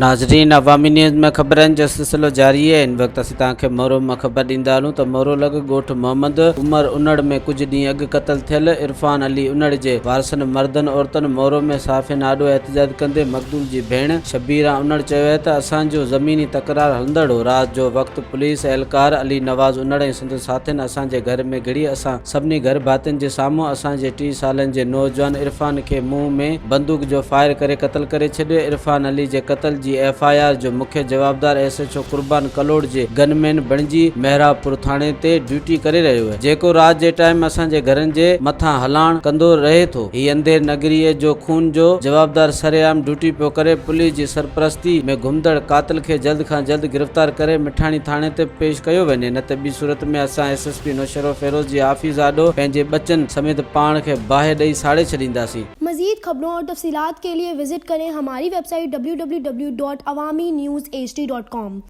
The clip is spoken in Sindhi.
ناظرين عوامي نيوز ۾ خبرن جو سلسلو جاري آهي هن وقت اسين توهان کي مورو مان خبر ڏيندا هلون ته مورو لڳ ڳوٺ محمد عمر انڙ ۾ ڪجهه ڏينهن اڳ قتل ٿيل عرفان علي انڙ جي وارثن مردن عورتن مورو ۾ صحافين آڏو احتجاج ڪندي مقتول جي ڀيڻ شبيرا انڙ چيو آهي ته اسان جو زميني تڪرار هلندڙ هو رات جو وقت پوليس اهلڪار علي نواز انڙ ۽ سندس ساٿين اسان جي گهر ۾ گهڙي اسان سڀني گهر ڀاتين جي سامهون اسان جي 30 سالن جي نوجوان عرفان کي منهن ۾ بندوق جو فائر ڪري قتل ڪري ڇڏيو، عرفان علي جي قتل جي ايف I R جو مکيه جوابدار S H O Qurban Kalor جي گن مين بڻجي محرابپور ٿاڻي تي ڊيوٽي ڪري رهيو اهي جيڪو رات جي ٽائيم اسان جي گهرن جي مٿان هلاڻ ڪندو رهي ٿو هي انڌير نگريء جو خون جو جوابدار سرعام ڊيوٽي پيو ڪري پوليس جي سرپرستي ۾ گهمندڙ قاتل کي جلد کان جلد گرفتار ڪري مٺاڻي ٿاڻي تي پيش ڪيو وڃي نه ته ٻي صورت ۾ اسان ايس ايس پي نوشهروفيروز جي آفيس آڏو پنهنجي ٻچن سميت پاڻ کي باهه ڏئي ساڙي ڇڏينداسين. मज़ीद खबरों और तफसीलात के लिए विज़िट करें हमारी वेबसाइट www.awaminews hd.com.